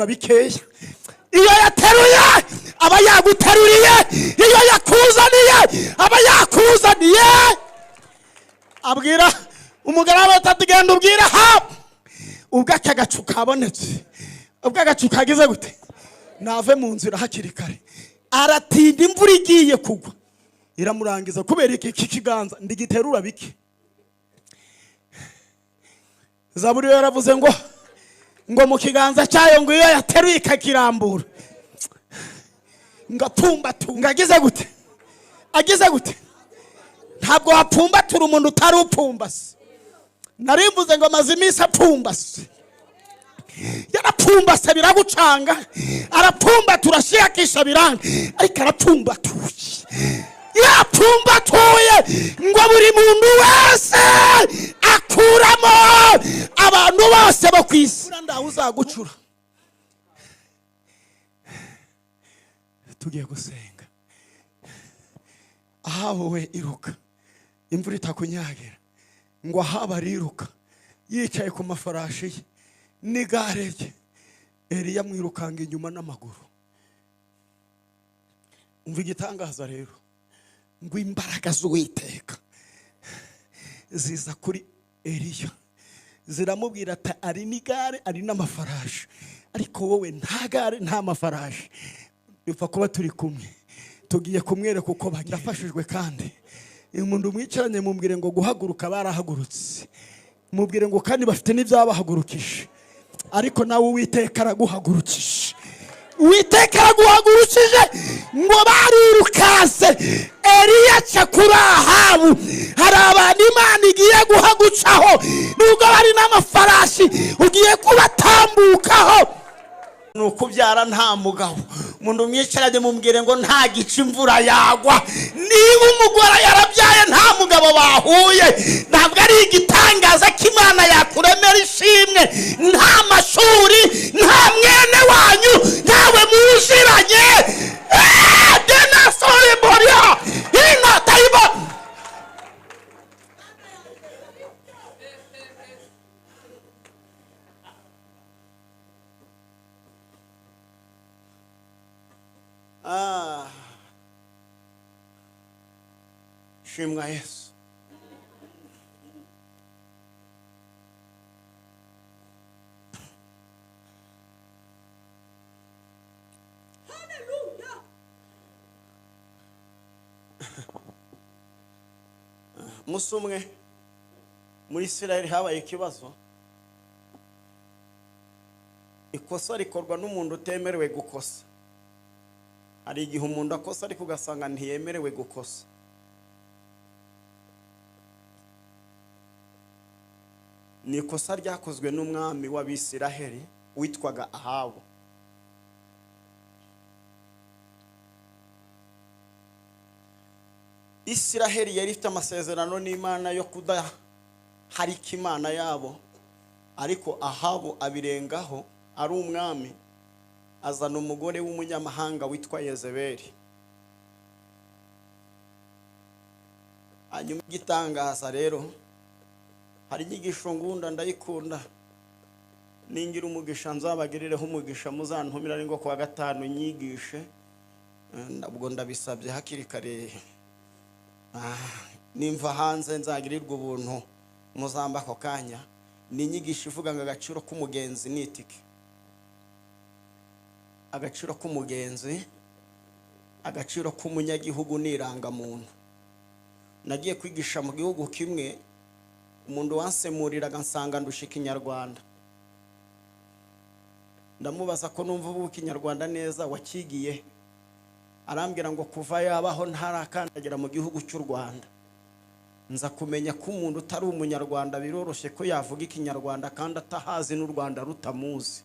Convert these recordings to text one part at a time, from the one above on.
Bikeya iyo yateruye aba yaguteruriye, iyo yakuzaniye aba yakuzaniye. Abwira umugaragu ati genda ubwira Ahabu ubwo aka gacu kabonetse, ubwo agacu kagize gute, nave mu nzira hakiri kare. Aratinda, imvura igiye kugwa iramurangiza. Kubera iki kiganza ndigiterura bike. Zaburi yaravuze ngo mu kiganza cyayo ngo iyo yateruye ikakirambura ngapfumbatunga. Agize gute? Agize gute? Ntabwo wapfumbatura umuntu utari upfumbase. Narimvuze ngo amaze iminsi apfumbase, yarapfumbase biragucanga, arapfumbatura ashakisha biranga, ariko arapfumbatuye, yapfumbatuye ngo buri muntu wese akuramo abantu bose bo ku isi. Ndawe uzagucura. Tugiye gusenga. Ahabu we iruka imvura itakunyagira. Ngo Ahabu ariruka yicaye ku mafarashi ye n'igare rye, Eliya amwirukanga inyuma n'amaguru. Umva igitangaza rero, ngo imbaraga z'Uwiteka ziza kuri Eliya ziramubwira ati ari n'igare ari n'amafarashi, ariko wowe nta gare nta mafarashi, bipfa kuba turi kumwe, tugiye kumwereka uko bagafashijwe. Kandi umuntu mwicaranye mubwire ngo guhaguruka barahagurutse, mubwire ngo kandi bafite n'ibyabahagurukije, ariko nawe Uwiteka araguhagurukije. Uwiteka araguhagurukije. Ngo barirukase, Eliya aca kuri Ahabu. Hari abantu Imana igiye guhagucaho, nubwo bari n'amafarashi ugiye kubatambukaho. Ni ukubyara nta mugabo. Umuntu mwicaranye mubwire ngo nta gice imvura yagwa. Niba umugore yarabyaye nta mugabo bahuye, ntabwo ari igitangaza ko Imana yakuremera ishimwe. Nta mashuri, nta mwene wanyu, ntawe muziranye. Shimwa Yesu. Hallelujah. Umunsi umwe muri Isirayeli habaye ikibazo, ikosa rikorwa n'umuntu utemerewe gukosa. Hari igihe umuntu akosa ariko ugasanga ntiyemerewe gukosa. Ni ikosa ryakozwe n'umwami w'Abisiraheli witwaga Ahabu. Isiraheli yari ifite amasezerano n'Imana yo kudaharika Imana yabo, ariko Ahabu abirengaho ari umwami, azana umugore w'umunyamahanga witwa Yezebeli. Hanyuma igitangaza rero, hari inyigisho ngunda ndayikunda, ningira umugisha nzabagirireho umugisha, muzantumira ari ngo kuwa gatanu nyigishe, ubwo ndabisabye hakiri kare. Nimva hanze nzagirirwa ubuntu muzamba ako kanya. Ni inyigisho ivuga ngo agaciro k'umugenzi ni itike. Agaciro k'umugenzi, agaciro k'umunyagihugu ni irangamuntu. Nagiye kwigisha mu gihugu kimwe, umuntu wansemuriraga nsanga ndusha Ikinyarwanda. Ndamubaza ko numva ubu Ikinyarwanda neza wakigiye, arambwira ngo kuva yabaho ntarakandagira mu gihugu cy'u Rwanda. Nza kumenya ko umuntu utari umunyarwanda biroroshye ko yavuga Ikinyarwanda kandi atahazi n'u Rwanda rutamuzi.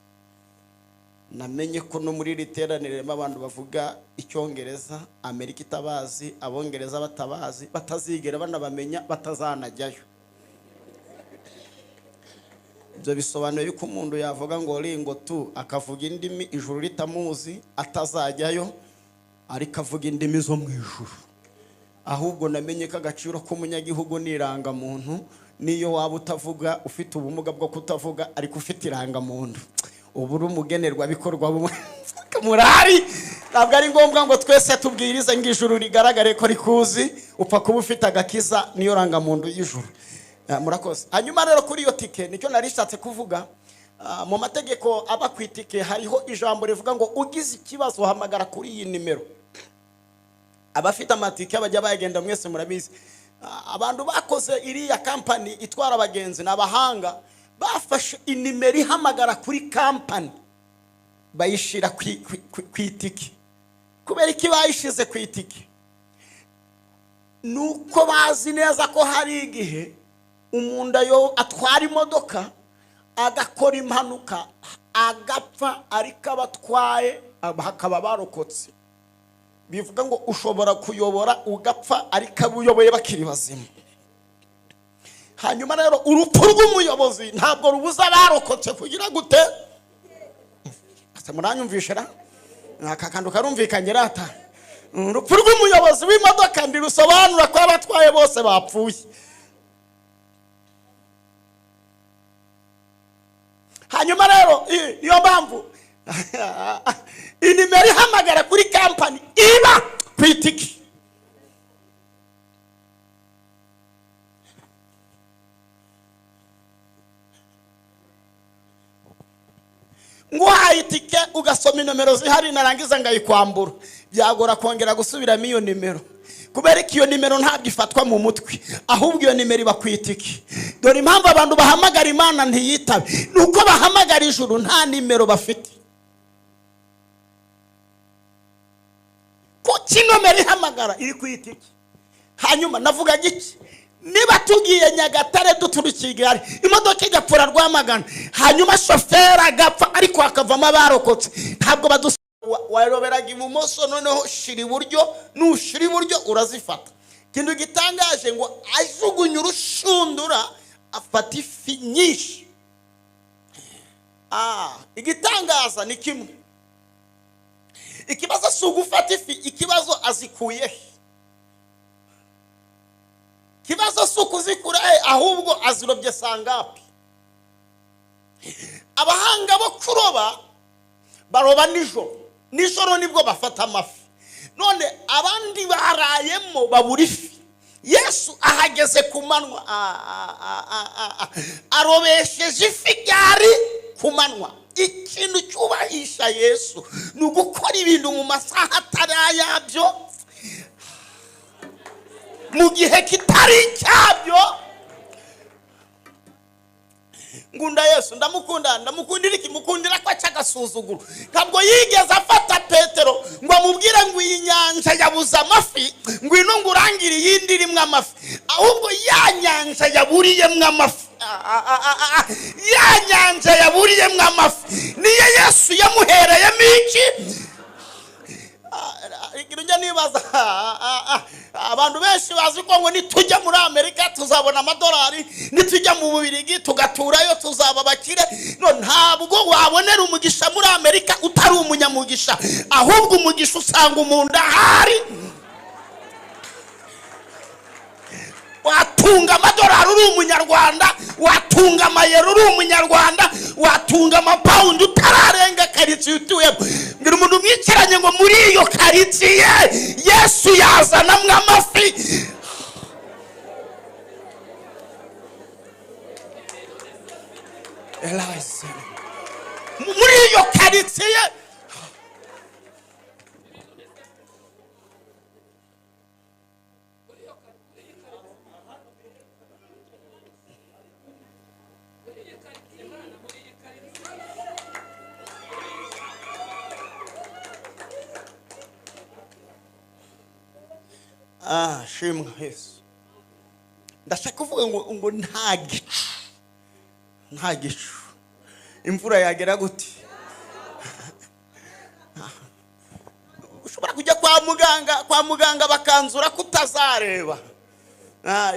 Namenye ko no muri iri teraniro abantu bavuga Icyongereza, Amerika itabazi, Abongereza batabazi, batazigera banabamenya, batazanajyayo. Ibyo bisobanuye yuko umuntu yavuga ngo ringo tu akavuga indimi ijuru ritamuzi, atazajyayo, ariko avuga indimi zo mu ijuru. Ahubwo namenye ko agaciro k'umunyagihugu ni irangamuntu, niyo waba utavuga ufite ubumuga bwo kutavuga ariko ufite irangamuntu. Ubu uri umugenerwabikorwa murari. Ntabwo ari ngombwa ngo twese tubwirize ngo ijuru rigaragare ko rikuzi, upfa kuba ufite agakiza, niyo rangamuntu y'ijuru. Murakoze. Hanyuma rero kuri iyo tike, nicyo nari nishatse kuvuga. Mu mategeko aba ku itike hariho ijambo rivuga ngo ugize ikibazo uhamagara kuri iyi nimero. Abafite amatike bajya bayagenda mwese murabizi. Abantu bakoze iriya kampani itwara abagenzi ni abahanga, bafashe inimero ihamagara kuri kampani bayishyira ku itike. Kubera iki bayishize ku itike? Ni uko bazi neza ko hari igihe umuntu ayo atwara imodoka agakora impanuka agapfa, ariko abatwaye bakaba barokotse. Bivuga ngo ushobora kuyobora ugapfa, ariko abo uyoboye bakiri bazima. Hanyuma rero urupfu rw'umuyobozi ntabwo rubuza abarokotse kugira gute? Ese muranyumvishe ra? Aka kantu karumvikanye rata. Urupfu rw'umuyobozi w'imodoka ntirusobanura ko abatwaye bose bapfuye. Hanyuma rero niyo mpamvu inimero ihamagara kuri kampani iba ku itiki. Nguhaye itike ugasoma inomero zihari, narangiza ngayikwambura, byagora kongera gusubiramo iyo nimero, kubera ko iyo nimero ntabwo ifatwa mu mutwe, ahubwo iyo nimero iba ku itike. Dore impamvu abantu bahamagara Imana ntiyitabe, ni uko bahamagara ijuru nta nimero bafite. Kuki nomero ihamagara iri ku itike? Hanyuma navuga giki? Niba tugiye Nyagatare duturutse Kigali, imodoka igapfura Rwamagana, hanyuma shoferi agapfa ariko hakavamo abarokotse, ntabwo waroberaga ibumoso, noneho shira iburyo, nushira iburyo urazifata. Ikintu gitangaje ngo ajugunye urushundura afata ifi nyinshi. Igitangaza ni kimwe, ikibazo si ugufata ifi, ikibazo azikuye he? Ikibazo si ukuzikura he, ahubwo azirobye sangapi? Abahanga bo kuroba baroba nijoro, nijoro nibwo bafata amafi. None abandi barayemo babura ifi. Yesu ahageze ku manywa, arobesheje ifi ryari ku manywa. Ikintu cyubahisha Yesu ni ugukora ibintu mu masaha atari ayabyo, mu gihe kitari icyabyo. Ngunda Yesu, ndamukunda, ndamukundira iki? Mukundira ko aca agasuzuguro. Ntabwo yigeze afata Petero ngo amubwire ngo iyi nyanja yabuze amafi, ngwino ngo urangire iyindi irimo amafi, ahubwo ya nyanja yaburiyemo amafi, ya nyanja yaburiyemo amafi niyo Yesu yamuhereyemo iki? Njya nibaza, abantu benshi bazi ko ngo nitujya muri Amerika tuzabona amadolari, nitujya mu Bubiligi tugaturayo tuzaba abakire. No, ntabwo wabonera umugisha muri Amerika utari umunyamugisha, ahubwo umugisha usanga umuntu ahari. Watunga amadolari uri umunyarwanda, watunga amayero uri umunyarwanda, watunga amapawundi utararenga karitsiye utuyemo. Ngira umuntu mwicaranye ngo muri iyo karitsiye Yesu yazanamwo amafi. Muri iyo karitsiye shimwa Yesu. Ndashaka kuvuga ngo nta gicu, nta gicu. Imvura yagera gute? Ushobora kujya kwa muganga, kwa muganga bakanzura kutazareba.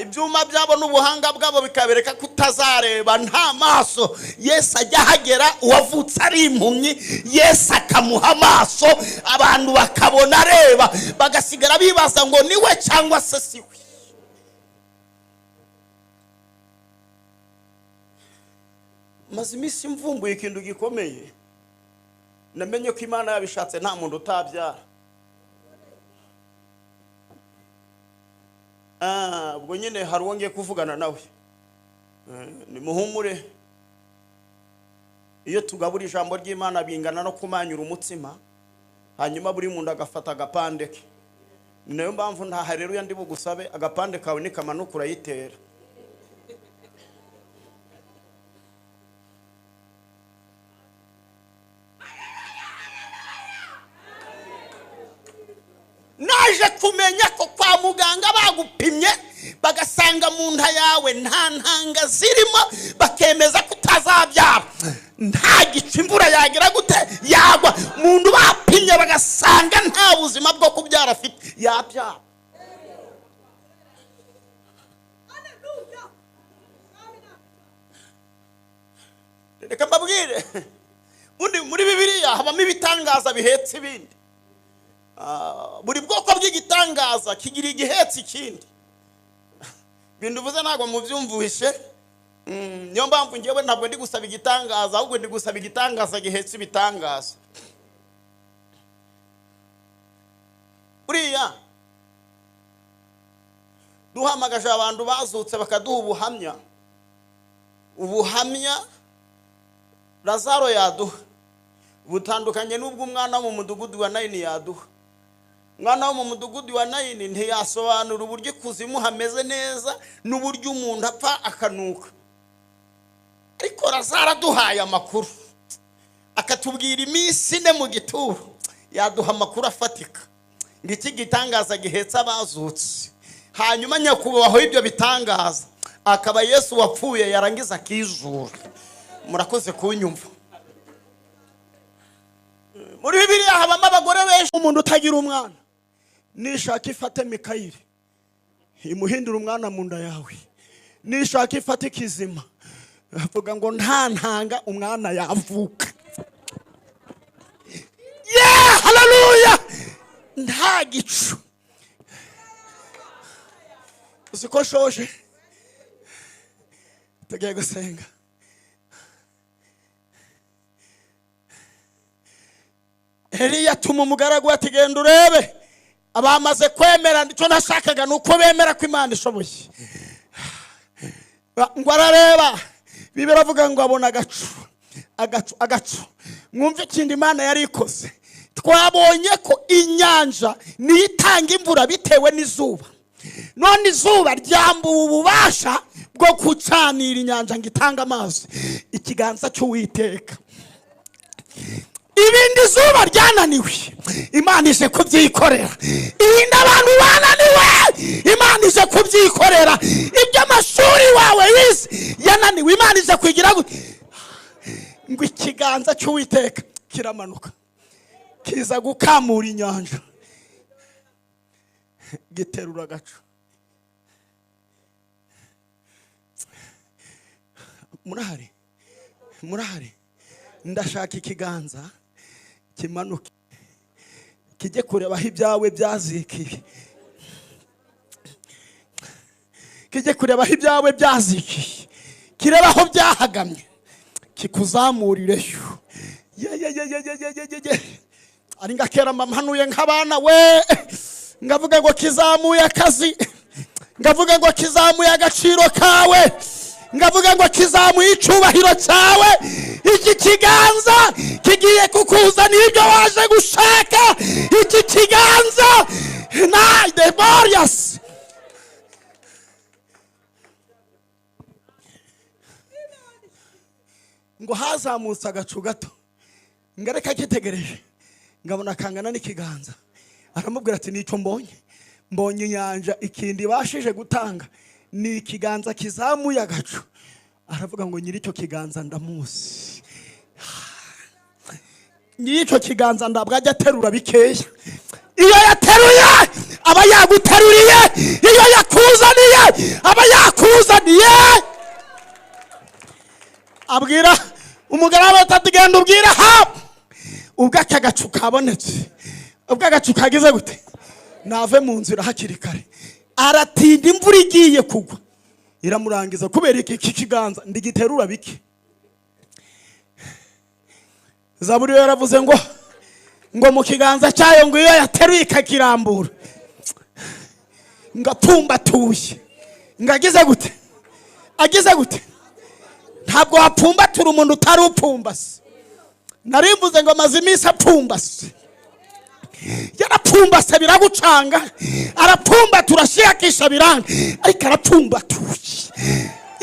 Ibyuma byabo n'ubuhanga bwabo bikabereka kutazareba, nta maso. Yesu ajya ahagera, uwavutse ari impumyi Yesu akamuha amaso, abantu bakabona areba, bagasigara bibaza ngo niwe cyangwa se siwe. Maze iminsi mvumbuye ikintu gikomeye. Namenye ko Imana yabishatse nta muntu utabyara. Ubwo nyine hari uwo ngiye kuvugana nawe. Nimuhumure. Iyo tugabura ijambo ry'Imana bingana no kumanyura umutsima, hanyuma buri muntu agafata agapande ke. Niyo mpamvu nta haleluya ndi bugusabe, agapande kawe nikamanuka urayitera. Naje kumenya ko kwa muganga bagupimye bagasanga mu nda yawe nta ntanga zirimo, bakemeza ko utazabyara, nta gicu imvura yagira gute yagwa. Muntu bapimye bagasanga nta buzima bwo kubyara afite, yabyara. Reka mbabwire, undi muri Bibiliya habamo ibitangaza bihetse ibindi. Buri bwoko bw'igitangaza kigira igihetse ikindi. Bintu uvuze ntabwo mubyumvishe. Niyo mpamvu ngewe ntabwo ndi gusaba igitangaza, ahubwo ndi gusaba igitangaza gihetse ibitangaza. Buriya duhamagaje abantu bazutse bakaduha ubuhamya, ubuhamya Lazaro yaduha butandukanye n'ubwo umwana wo mu mudugudu wa Nayini yaduha. Umwana wo mu mudugudu wa Nayini ntiyasobanura uburyo ikuzimu hameze neza n'uburyo umuntu apfa akanuka, ariko Lazaro aduhaye amakuru akatubwira iminsi ine mu gituro, yaduha amakuru afatika. Ngiki gitangaza gihetse abazutse. Hanyuma nyakubahwa ibyo bitangaza akaba Yesu wapfuye yarangiza akizura. Murakoze kunyumva. Muri Bibiliya habamo abagore benshi. Umuntu utagira umwana nishaka ifate Mikayeli imuhindura umwana mu nda yawe, nishaka ifate ikizima avuga ngo nta ntanga umwana yavuka. Yeah, haleluya! Nta gicu. Uziko shoje tugiye gusenga. Eliya atuma umugaragu ati genda urebe abamaze kwemera. Icyo nashakaga ni uko bemera ko Imana ishoboye. Ngo arareba, Bibiliya iravuga ngo abona agacu, agacu, agacu. Mwumve ikindi Imana yari ikoze. Twabonye ko inyanja niyo itanga imvura bitewe n'izuba. None izuba ryambuwe ububasha bwo gucanira inyanja ngo itange amazi. Ikiganza cy'Uwiteka. Ibindi zuba ryananiwe, Imana ije kubyikorera. Ibindi abantu bananiwe, Imana ije kubyikorera. Ibyo amashuri wawe wize yananiwe, Imana ije kugira ngo ikiganza cy'Uwiteka kiramanuka kiza gukamura inyanja, giterura agacu. Murahari, murahari. Ndashaka ikiganza kimanuke kijye kureba aho ibyawe byazikiye, kijye kureba aho ibyawe byazikiye, kireba aho byahagamye, kikuzamurireyo. Ye ye ye ye ye ye ye. Ari ngakera mpanuye nk'abana we, ngavuga ngo kizamuye akazi, ngavuga ngo kizamuye agaciro kawe, ngavuga ngo kizamuye icyubahiro cyawe. Iki kiganza kigiye kukuzanira ibyo waje gushaka. Iki kiganza na the Marius. Ngo hazamutse agacu gato, ngareka kitegereje, ngabona kangana n'ikiganza. Aramubwira ati nicyo mbonye, mbonye inyanja ikindi ibashije gutanga ni ikiganza kizamuye agacu. Aravuga ngo nyiri icyo kiganza ndamuzi, nyiri icyo kiganza ndabwo ajya aterura bikeya. Iyo yateruye aba yaguteruriye, iyo yakuzaniye aba yakuzaniye. Abwira umugaragu ati genda ubwira Ahabu ubwo aka gacu kabonetse, ubwo agacu kagize gute, nave mu nzira hakiri kare. Aratinda imvura igiye kugwa iramurangiza kubera iki kiganza ndigiterura bike. Zaburi yo yaravuze ngo ngo mu kiganza cyayo ngo iyo yateruye ikakirambura ngo apfumbatuye, ngo agize gute, agize gute. Ntabwo wapfumbatura umuntu utari upfumbase. Narimvuze ngo amaze iminsi apfumbase, yarapfumbase biragucanga, arapfumbatura ashakisha biranga, ariko arapfumbatuye,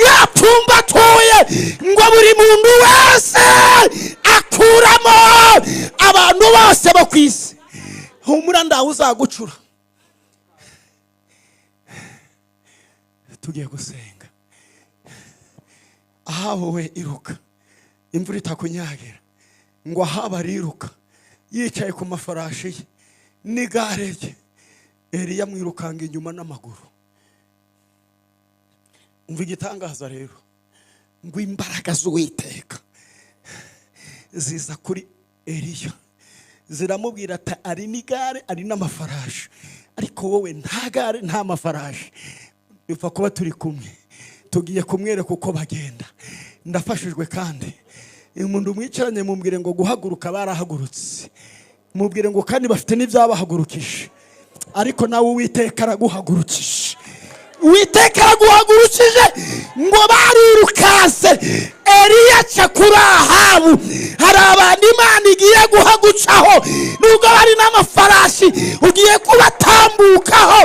yapfumbatuye ngo buri muntu wese akuramo abantu bose bo ku isi. Humura, ndawe uzagucura. Tugiye gusenga. Ahabu we iruka imvura itakunyagira. Ngo Ahabu ariruka yicaye ku mafarashi ye n'igare rye, Eliya amwirukanga inyuma n'amaguru. Umva igitangaza rero, ngo imbaraga z'Uwiteka ziza kuri Eliya ziramubwira ati ari n'igare ari n'amafarashi, ariko wowe nta gare nta mafarashi, bipfa kuba turi kumwe, tugiye kumwereka uko bagenda. Ndafashijwe. Kandi umuntu mwicaranye mubwire ngo guhaguruka barahagurutse, mubwire ngo kandi bafite n'ibyabahagurukije, ariko nawe Uwiteka araguhagurukije, Uwiteka araguhagurukije. Ngo barirukase, Eliya aca kuri Ahabu. Hari abantu Imana igiye guhagucaho, nubwo bari n'amafarashi ugiye kubatambukaho.